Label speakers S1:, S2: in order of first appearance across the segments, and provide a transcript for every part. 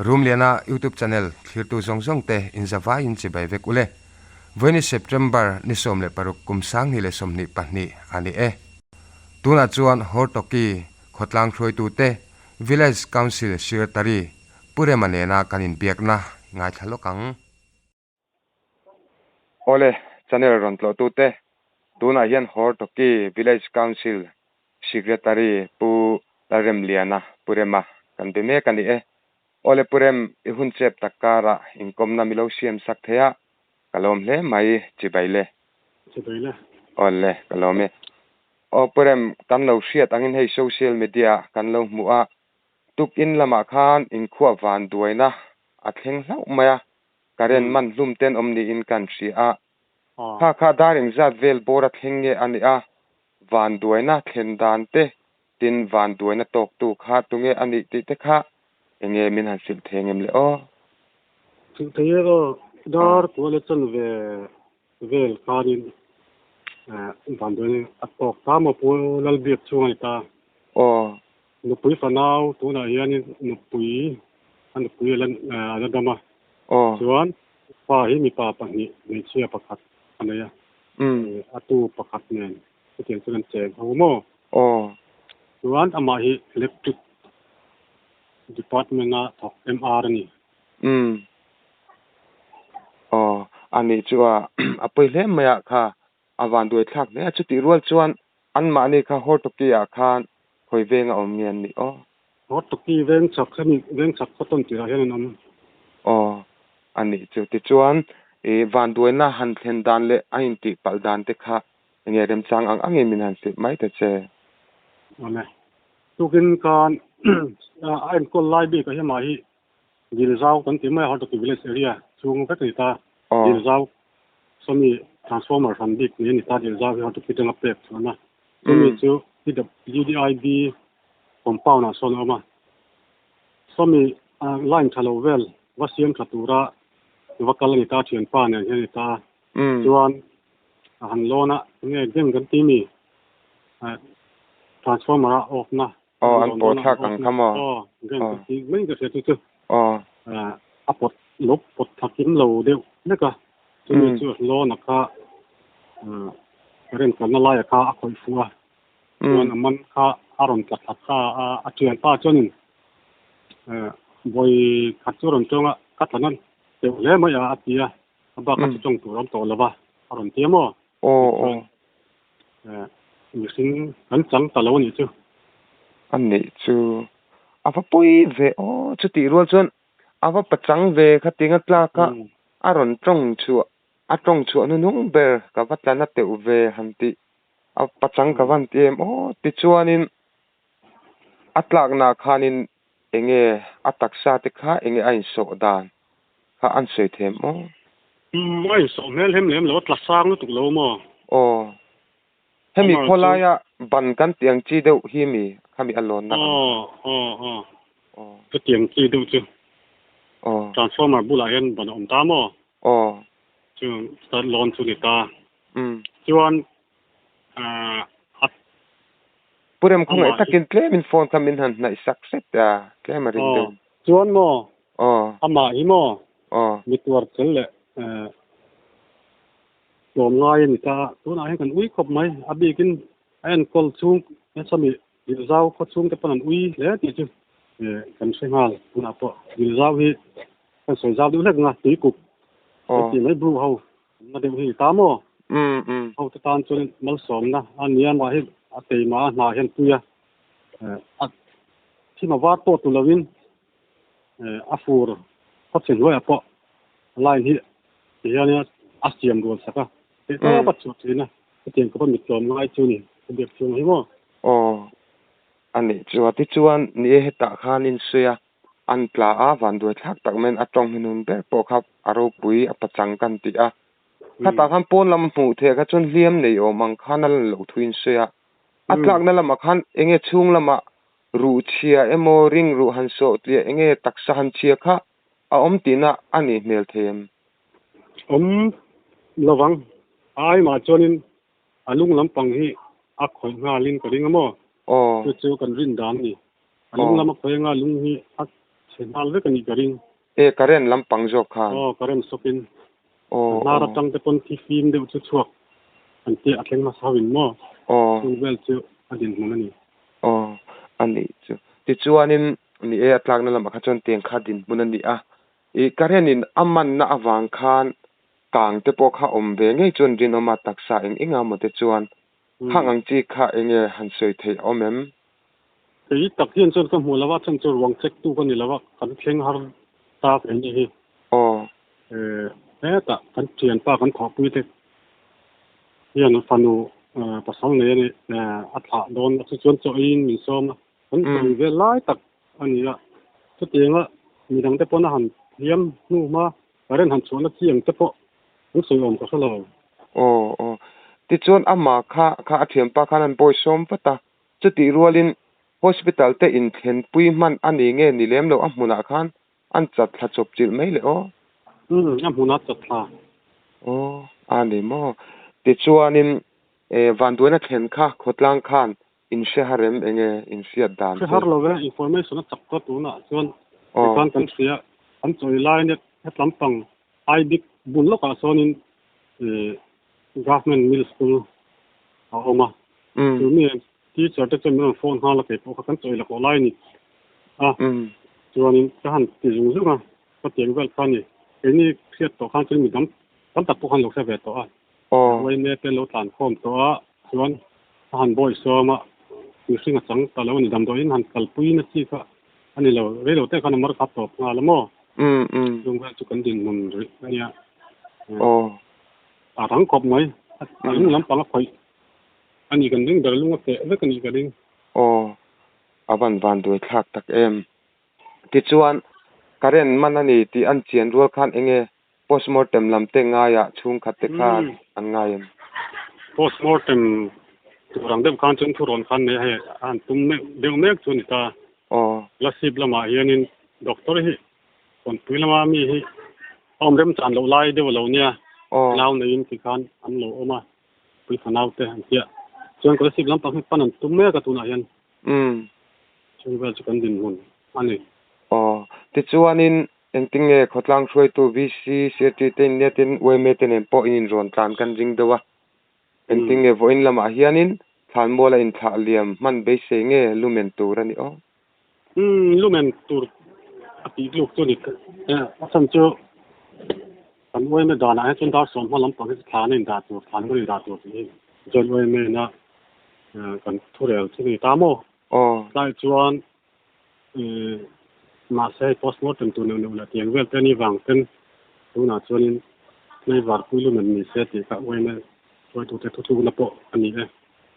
S1: Rumliana YouTube channel thlirtu zawng zawng te in zavai in chibai vek ule. Vawiini September ni 16 kum 2022 a ni e. Tunah chuan Hortoki khawtlang hruaitu te Village Council Secretary Pu Rema nena kan inbiakna ngaithla lawk ang. Awle, channel rawn tlawhtu te, tunah hian Hortoki Village Council Secretary Pu Lalremliana, Pu Rema, kan be mek a ni e. Awle Pu Rem, i hun chep tak karah inkawmna milo siam sak thei a, ka lawm hle mai, chibai le.
S2: Chibai le.
S1: Awle, ka lawm e. Aw Pu Rem, kan lo hriat angin hei social media kan lo hmuh a, tukin lamah khan inkhuah van duaina a thleng hlauh mai a, current man hlum ten awm niin kan hria a. Kha kha dar engzat vel bawr a thleng nge a nih a, van duaina thlen dan te tin van duaina tawktu kha tunge a nih tih te kha enge min han hrilh thei ngem le aw.
S2: Hrilh thei e aw, dar kual e chan ve vel khanin van duaina a tawk ta maw Pu Lalbiak chhung a ni ta.
S1: Aw.
S2: Nupui fanau tunah hianin nupui a nupui a la dam a.
S1: Aw.
S2: Chuan fa hi mipa pahnih hmeichhia pakhat a nei a. A tu pakhat nen chutiang chuan an cheng ho maw?
S1: Aw.
S2: Chuan amah hi electric department a thawk MR a ni.
S1: Umm. Aw, a nih chu a a pawi hle mai ah kha a van duai thlak hle a chutih rual chuan anmahni kha Hortoki ah khan khawi veng a awm nge an nih aw?
S2: Hortoki veng chak hemi veng chak khaw tawn tirah hian an awm.
S1: Aw, a nih chu. Tichuan i vanduaina han thlen dan leh a intih palh dan te kha enge remchang ang angin min han hrilh mai ta che.
S2: Awle. Tukin khan a enkawl lai bik ah hian mah hi Dilzau kan tih mai a, Hortoki village area chhung vek a ni ta. Dilzau sawmi transformer hran bik ni a ni ta, Dilzau hi Hortoki atanga pek chuan a. Chumi chu PWDIB compound ah sawn a awm a. Sawmi line tha lo vel va siam tha tura va kal a ni ta, thianpa nen hian a ni ta. Chuan a han lawn a, enge gang kan ti mi transformer a off na
S1: Aw, an pawh thlak ang kha maw?
S2: Aw, gang kan ti mai ka hria chu chu.
S1: Aw.
S2: A pawt lo pawt tha kim lo deuh hlek a, chumi chu lawn a kha current kalna lai a kha a khawih fuh a, chuan a man kha a rawn tla thla ta a, a thianpa chuanin vawi khat chu a rawn tawng a, ka tla nan teuh hle mai a a ti a, a bak a chu tawng tur a awm tawh lo va, a rawn ti a maw?
S1: Aw aw.
S2: Mihring kan chang ta lo a nih chu.
S1: A nih chu. A va pawi ve aw, chutih rual chuan a va pachang ve khatinga tlak a, a rawn tawng chhuah, a tawng chhuah hnuhnung ber ka va tla na teuh ve han tih, a pachang ka van ti em aw tichuanin a tlaknaah khanin enge a taksa te kha enge a insawh dan kha an sawi thei em aw?
S2: Umm a insawh hmel hem lem lo, a tla sang lutuk lo maw?
S1: Aw, hemi khawlaia ban kan tih ang chi deuh hi mi khami a lawnna ang
S2: kha. Aw aw aw, chutiang chi deuh chu.
S1: Aw.
S2: Transformer bulah hian ban a awm ta maw?
S1: Aw.
S2: Chu lawn chu ni ta.
S1: Umm.
S2: Chuan a
S1: Pu Rem khawngaih takin tlemin phone kha min han hnaih sak hret a, tlem a ring deuh.
S2: Chuan maw?
S1: Aw.
S2: Amah hi maw?
S1: Aw.
S2: Mi tuar chel leh tlawm ngai a ni ta. Tunah hian kan ui khawp mai. A bikin a enkawl chhung sawmi Dilzau khaw chhung te pawn an ui hle tih chu kan hre nghal. Tunah pawh Dilzau hi kan sawi zau deuh hlek ang a, tuikuk kan tih mai bru ho Na deuh hi ta maw?
S1: Umm umm.
S2: Ho te tan chuan malsawmna a nia mah hi a keimah a hnah hian pui a, a thim a var pawh tu loin a fur khaw chhe hnuaiah pawh line hi ti hian a siam rual sak a, theih tawp a chhuah thin a, hetiang khawpa mit tlawm ngai chu ni ka biak chhung hi maw?
S1: Aw a nih chu a, tichuan ni e hetah khan insawi a, An tla a, vanduai thlak tak maiin a tawng hnunun ber pawh kha a ropui a pachang kan ti a. Khatah khan pawn lam hmuh theih kha chuan hliam nei awm ang khan a lan loh thu in sawi a. A tlakna lamah khan enge chhung lamah ruh chhia emaw ring ruh han sawh tliah enge taksa han chhia kha a awm tihna a nih hmel thei em?
S2: Awm lovang. A aimah chuanin A lung lampang hi a khawih nghalin ka ring a maw?
S1: Aw.
S2: Chu chu kan rin dan a ni. A lung lam a khawih anga lung hi a chhe chhe nghal vek a nih ka ring.
S1: E current lampang zawk khan.
S2: Aw current shock in.
S1: Aw
S2: Hnar
S1: aw.
S2: atang te pawn thi fim deuh chu chhuak an tia a thleng hmasa ho in maw?
S1: Aw.
S2: Chung vel chu a dinhmun a ni.
S1: Aw a nih chu. Tichuanin ni e a tlakna lamah kha chuan tiang kha dinhmun a ni a. I current in a manna avang khan kang te pawh kha awm ve ngei chuan rinawma taksa eng eng a maw te chuan Khang ang chi kha enge han sawi theih a awm em?
S2: Kei tak hian chuan ka hmuh lo a, chhan chu ruang check tu ka ni lo a, kan thleng har tak eng nge hi.
S1: Aw.
S2: Hetah kan thianpa kan thawhpui te hian fanu pasal nei a ni, a thlah dawn a, chu chuan chaw eiin min sawm a, kan chawi vel lai tak a ni a, chutianga midang te pawn a han hliam hnu hma Current han chhuahna chi ang te pawh an sawi awm ka hre lo.
S1: Aw aw. Tichuan amah kha kha a thianpa khan an bawi sawm vat a, chutih rualin hospital te inthlenpui hman a ni nge ni lem lo a hmunah khan an chat thla chawp chilh mai le aw.
S2: Umm a hmunah chat thla.
S1: Aw a ni maw. Tichuanin vanduaina thlen kha khawtlang khan in hre har em enge in hriat dan
S2: Hre har lo e, information a chak tawh tunah chuan tikhan kan hria, kan chawi lai net het lampang ai bik bul lawkah sawnin government middle school a awm a, chu mi teacher te chuan min rawn phone nghal a kei pawh kha kan chawi lakawh lai a ni a, chuanin ka han ti zung zung a, ka tiang vel kha a ni, keini hriat tawh khan chuan mi dang tam tak pawh khan lo hre ve tawh a. Huaime te lo tlan khawm tawh a, chuan a han bawi sawm a, mihring a chang ta lo a ni, damdawiin han kalpui na chi kha a ni lo, rei lo te khan a mar kha tawp nghal a maw? Chung vel chu kan dinhmun rih a nia. A rang khawp mai, a lung lampang a khawih a ni kan ring ber, lung a keh vek a ni ka ring.
S1: Aw, a van van duai thlak tak em. Tichuan, current man a ni tih an chian rual khan enge Postmortem lam te ngaiah chhungkhat te khan an ngai em?
S2: Postmortem tur ang deuh khan chuan thurawn khan nei hei a han tum deuh mek chu a ni ta. Lasip lamah hianin doctor hi Kawnpui lama mi hi a awm remchan loh lai deuh a lo nia, nau neiin tikhan an lo awm a, puifa naute an tia. Chuan Kolasib lampang hi pan an tum mek a tunah hian. Chung vel chu kan dinhmun a ni.
S1: Aw, tichuanin Engtinge khawtlang hruaitu VC, CT te in nia tin yma te nen pawh in inrawn tlan kan ring deuh a. Engtinge vawiin lamah hianin thlanmuala inthlah liam hman beisei nge lumen tur a ni aw?
S2: Umm lumen tur a tih tluk chu ni a chhan chu kan yma danah hian chuan dar sawmhma lampang hi chu thlan a indah tur thlanmual indah tur tih hi chuan yma ina kan thurel chu ni ta maw?
S1: Aw.
S2: Tlai chuan Mahse hei postmortem tur neuh neuh leh tiang vel te a nih vang ten tunah chuanin flavour pui lumen ni se tih kha uaina hruaitute thutlukna pawh a ni e.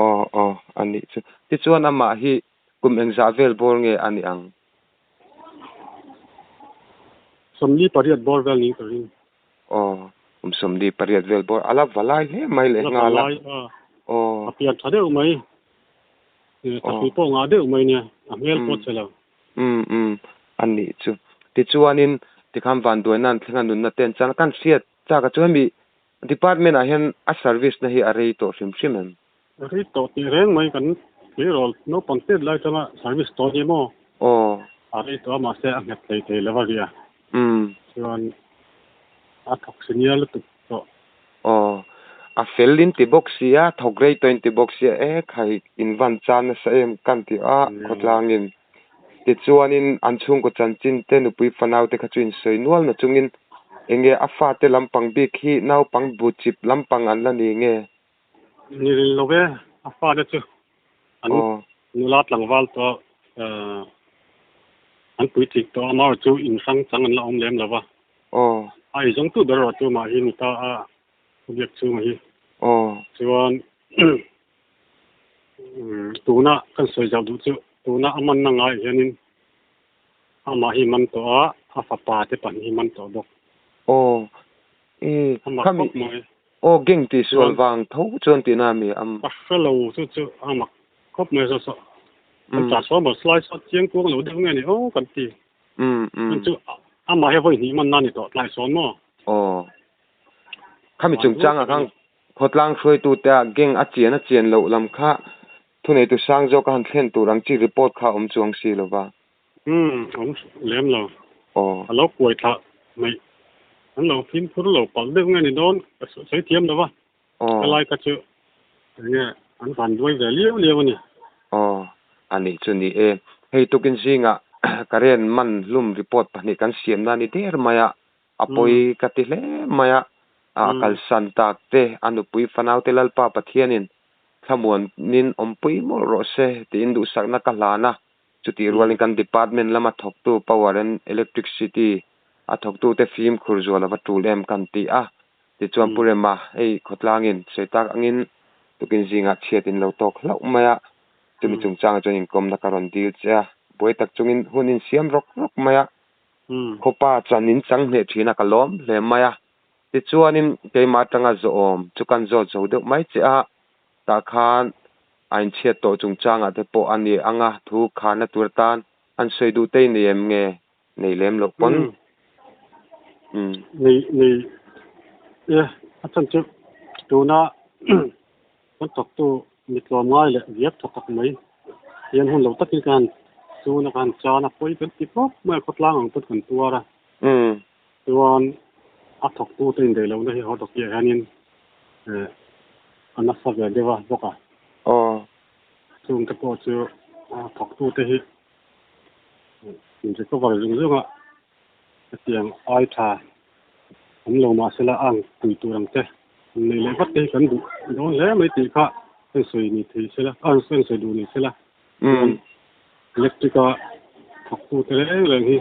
S1: Aw aw a nih chu. Tichuan amah hi kum engzah vel bawr nge a nih ang?
S2: 48 bawr vel niin ka ring.
S1: Aw kum 48 vel bawr a la va lai hle mai leh nghal a.
S2: A la va lai a.
S1: Aw.
S2: A pian tha deuh mai. Thapui pawh ngah deuh mai nia, a hmel pawh che lo.
S1: Umm umm, a nih chu. Tichuanin tikhan vanduaina an thleng a nunna ten chuan kan hriat chak a chu hemi department ah hian a service na hi a rei tawh hrim hrim em?
S2: Rei tawh tih reng mai kan tleirawl naupang tet lai atanga service tawh a ni maw?
S1: Aw.
S2: A rei tawh a mahse a nghet hlei thei lo a ria.
S1: Umm.
S2: Chuan a thawk senior lutuk tawh.
S1: Aw, a fel in ti bawk si a, thawk rei tawh in ti bawk si a, e khai in van chan nasa em kan ti a khawtlangin. Tichuanin an chhungkaw chanchin te nupui fanau te kha chu in sawi nual na chungin enge a fate lampang bik hi naupang bu chip lampang an la ni nge?
S2: Ni ril lo ve, a fate chu an nula tlangval tawh an puitling tawh a, amaherawhchu in hrang chang an la awm lem lo va.
S1: Aw.
S2: A ei zawng tu ber erawh chu mah hi ni ta a biak chhunga hi.
S1: Aw.
S2: Chuan tuna kan sawi zauh duh chu tuna a manna ngaiah hianin amah hi man tawh a, a fapa te pahnih hi man tawh bawk.
S1: Aw. I
S2: A mak
S1: khami
S2: khawp mai.
S1: Aw geng tih sual vang tho chuan tihna a mi am.
S2: Ka hre lo chu chu a mak khawp mai saw saw. Kan tah saw maw slai saw chiang kuang lo deuh nge ni aw kan ti. Chuan chu amah hi vawi hnih manna a ni tawh tlai sawn maw?
S1: Aw. Khami chungchangah khan khawtlang hruaitute ah geng a chian a chian loh lam kha thuneitu sang zawk a han thlen tur ang chi report kha a awm chuang si lo va.
S2: Umm awm lem lo.
S1: Aw.
S2: A lo kuai thlah mai. An lo fimkhur lo palh deuh nge ni dawn ka sawi thiam lo va.
S1: Aw.
S2: Ka lai kha chu enge an van duai ve liau liau a ni.
S1: Aw a nih chu ni e. Hei tukin zingah current man hlum report pahnih kan siam na ni der mai a. A pawi ka ti hle mai a. A kalsan tak te a nupui fanau te Lalpa Pathianin thlamuanin awmpui mawlh rawh se tiin duhsakna ka hlan a. Chutih rualin kan department lama thawktu Power and Electricity a thawktute fimkhur zual ava tul em kan ti a. Tichuan Pu Rema hei khawtlangin sawi tak angin tukin zingah chhiat in lo tawk hlauh mai a. Chumi chungchangah chuan inkawmna ka rawn dil che a. Buai tak chungin hun insiam rawk rawk mai a. Khawpa chan in chang hneh thin a ka lawm hle mai a. Tichuanin keimah atanga zawhawm chu kan zawt zo deuh mai che a. Tah khan a inchhiat tawh chungchangah te pawh a ni ang a, thu khanna tur atan an sawi duh te i nei em nge? Nei lem loh pawn. Umm.
S2: Nei, nei e, a chan chu tuna kan thawktu mi tlawm ngai leh viak tha tak mai hian hun lo takin ka han chuna ka han chan a, pawi kan ti khawp mai a, khawtlang ang pawn kan tuar a.
S1: Umm.
S2: Chuan a thawktu te indaih lohna hi haw tawk piah hianin eh a nasa ve deuh a bawk a.
S1: Aw.
S2: Chung te pawh chu a thawktu te hi in recover zung zung a, hetiang ai tha an lo mah sela ang pui tur ang te nei leh vat te hi kan duh dawn hle mai tih kha en sawi ni thei sela, a en sawi duh ni sela. Chuan electric a thawktu te reng reng hi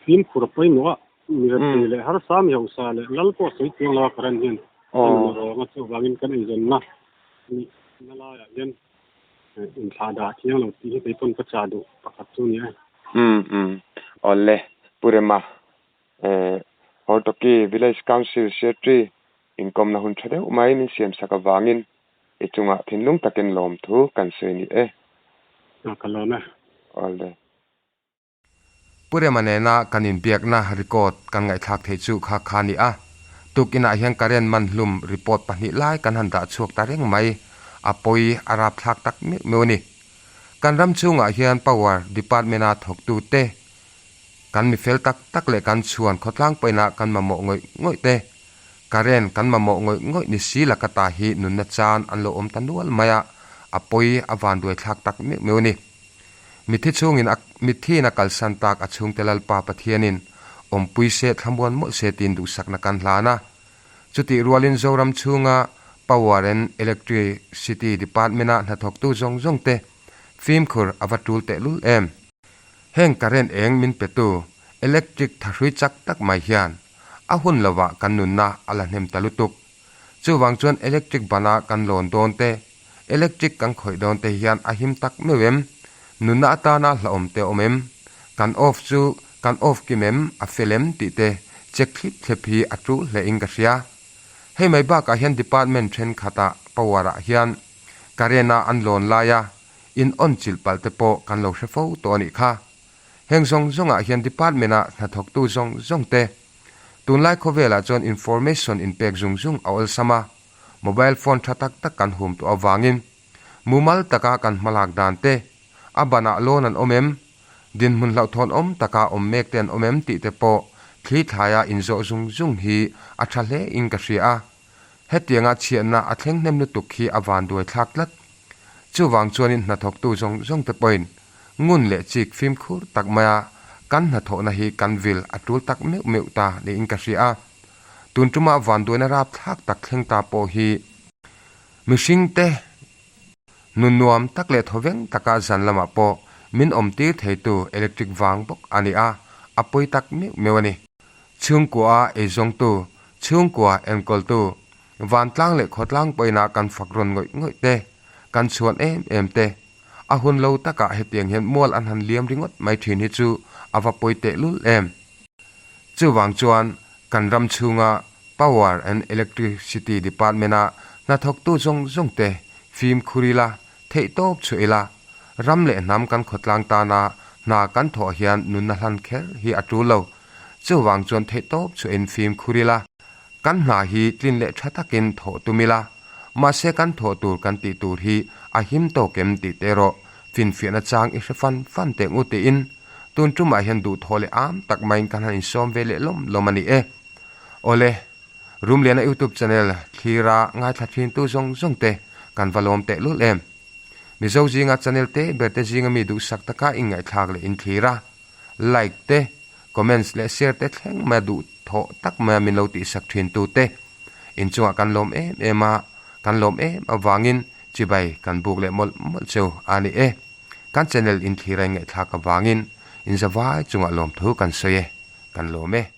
S2: Fimkhur a pawimawh a, mi rethei leh harsa mi hausa leh lal pawh sawi chuang lo a current hian a nun rawng a, chuvangin kan eizawnna nihna laiah hian inthlah dah thiang lo tih hi kei pawn ka chah duh pakhat chu ni e.
S1: Umm umm awle Pu Rema eh Hortoki Village Council Secretary inkawmna hun tha deuh mai min siam sak avangin i chungah thinlung takin lawmthu kan sawi ni e.
S2: A ka lawm e.
S1: Awle. Pu Rema nena kan inbiakna record kan ngaihthlak theih chu kha kha a ni a. Tukinah hian current man hlum report pahnih lai kan han dah chhuak ta reng mai. A pawi a rapthlak tak meuh meuh a ni. Kan ram chhungah hian Power Department-a thawktute, kan mi fel tak tak leh kan chhuan khawtlang pawhin kan mamawh ngawih ngawih te, current kan mamawh ngawih ngawih ni si laka ta hi nunna chan an lo awm ta nual mai a, a pawi a vanduaithlak tak meuh meuh a ni. Mitthi chhungin a mithiin a kalsan tak a chhungte Lalpa Pathianin awmpui se thlamuan mawlh se tiin duhsakna kan hlan a. Chutih rualin Zoram chhunga Power and Electricity Department-a hnathawktu zawng zawng te fimkhur a va tul tehlul em. Heng current eng min petu electric thahrui chak tak mai hian a hun lovah kan nunna a la hnem ta lutuk. Chuvang chuan electric bana kan lawn dawn te, electric kan khawih dawn te hian a him tak meuh em? Nunna atana hlauhawm te awm em? Kan off chu kan off kim em? A fel em? tih te check thlip thlep hi a tul hle in ka hria. Hei mai bakah hian department thenkhatah power ah hian current a an lawn laia in on chilh palh te pawh kan lo hre fo tawh a nih kha. Heng zawng zawngah hian department ah hnathawktu zawng zawng te Tunlai khawvelah chuan information inpek zung zung a awlsam a, mobile phone tha tak tak kan hum tawh avangin mumal taka kan hmalak dan te, a banah loan an awm em, dinhmun hlauhthawn awm taka awm mek te an awm em tih te pawh thli thlaia inzawh zung zung hi a tha hle in ka hria a. Hetianga chhiatna a thleng hnem lutuk hi a vanduai thlak tlat. Chuvang chuanin hnathawktu zawng zawng te pawhin ngun leh chik fimkhur tak maia kan hnathawhna hi kan vil a tul tak meuh meuh ta niin ka hria a. Tun tuma vanduaina rapthlak tak thleng ta pawh hi mihringte nun nuam tak leh thawveng taka zan lamah pawh min awmtir theitu electric vang bawk a ni a, a pawi tak meuh meuh a ni. Chhungkua eizawngtu, chhungkua enkawltu, vantlang leh khawtlang pawhin kan fak rawn ngawih ngawih te, kan chhuan em em te, A hun lo takah hetiang hian mual an han liam ringawt mai thin hi chu a va pawi tehlul em. Chuvang chuan kan ram chhunga Power and Electricity Department-a hnathawktu zawng zawng te fimkhur ila, theihtawp chhuah ila, ram leh hnam kan khawtlang tana hna kan thawh hian nunna hlan kher hi a tul lo. Chuvang chuan theihtawp chhuahin fimkhur ila, kan hna hi tlin leh tha takin thawh tum ila, Mahse kan thawh tur kan tih tur hi a him tawk em tih te erawh Finfiahna chang i hre fan fan teh ngu tiin tun tumah hian duhthawh leh am tak maiin kan han insawm ve leh lawm lawm a ni e. Awle, Rumliana YouTube channel thlira ngaithla thintu zawng zawng te kan va lawm teh lul em. Mizo zinga channel te ber te zinga mi duhsak taka inngaihthlak leh inthlir a, like te, comments leh share te thleng maia duhthawh tak maia min lo tihsak thintu te inchungah kan lawm em em a, kan lawm em avangin chibai kan buk leh mawlh mawlh cheu a ni e. Kan channel inthlir a inngaihthlak avangin inzavai chungah lawmthu kan sawi e, kan lawm e.